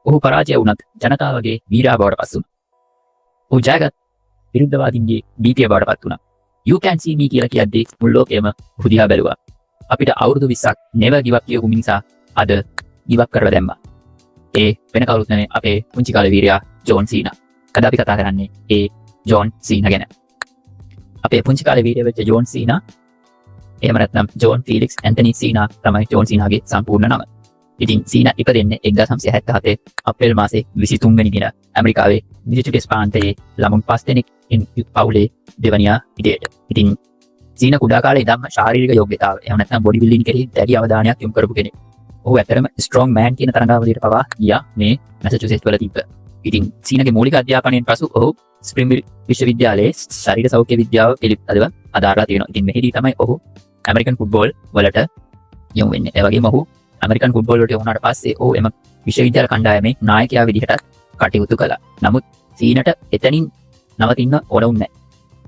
ඔහු පරාජය වුණත් ජනතාවගේ වීරයා බවට පත් වුණා. ඔහු ජයගත් විරුද්ධවාදීන්ගේ භීතිය බවට පත් වුණා. "You can see me" කියලා කියද්දී මුළු ලෝකයම ඔහු දිහා බැලුවා. අපිට අවුරුදු 20ක් "never give up" කියපු මිනිසා අද give up කරලා දැම්මා. ඒ වෙන කවුරුත් නෙමෙයි, අපේ පුංචි කාලේ වීරයා ජෝන් සීනා. අද අපි කතා කරන්නේ ඒ ජෝන් සීනා ගැන. අපේ පුංචි කාලේ වීරය වෙච්ච ජෝන් සීනා, එහෙම නැත්නම් ජෝන් ෆීලික්ස් ඇන්තනි සීනා තමයි ජෝන් සීනාගේ සම්පූර්ණ නම. ඉතින් සීනා ඉපදෙන්නේ 1977 අප්‍රේල් මාසේ 23 වෙනි දින ඇමරිකාවේ මිසචුසෙට්ස් ප්‍රාන්තයේ ළමුන් පස් දෙනෙක් පවුලේ දෙවනියා විදියට. ඉතින් සීනා කුඩා කාලේ ඉඳන්ම ශාරීරික යෝග්‍යතාව, එහෙම නැත්නම් බොඩි බිල්ඩින් කෙරෙහි දැඩි අවධානයක් යොමු කරපු කෙනෙක්. ඔහු ඇත්තටම ස්ට්‍රෝං මෑන් කියන තරඟාවලියට පවා ගියා මේ මැසචුසෙට්ස් වල තිබ්බ. ඉතින් සීනාගේ මූලික අධ්‍යාපනයෙන් පසු ඔහු ස්ප්‍රින්ග්ෆීල්ඩ් විශ්වවිද්‍යාලයේ ශරීර සෞඛ්‍ය විද්‍යාව පිළිබඳව අදාරලා තියෙනවා. ඉතින් මෙහිදී තමයි ඔහු ඇමරිකන් ෆුට්බෝල් වලට යොමු වෙන්නේ. ඒ වගේම ඔහු ඇමරිකන් ෆුට්බෝල් වලට යොමු වුණාට පස්සේ ඔහු එම විශ්වවිද්‍යාල කණ්ඩායමේ නායකයා විදිහටත් කටයුතු කළා. නමුත් සීනට එතනින් නවතින්න ඕන වුණේ නැහැ.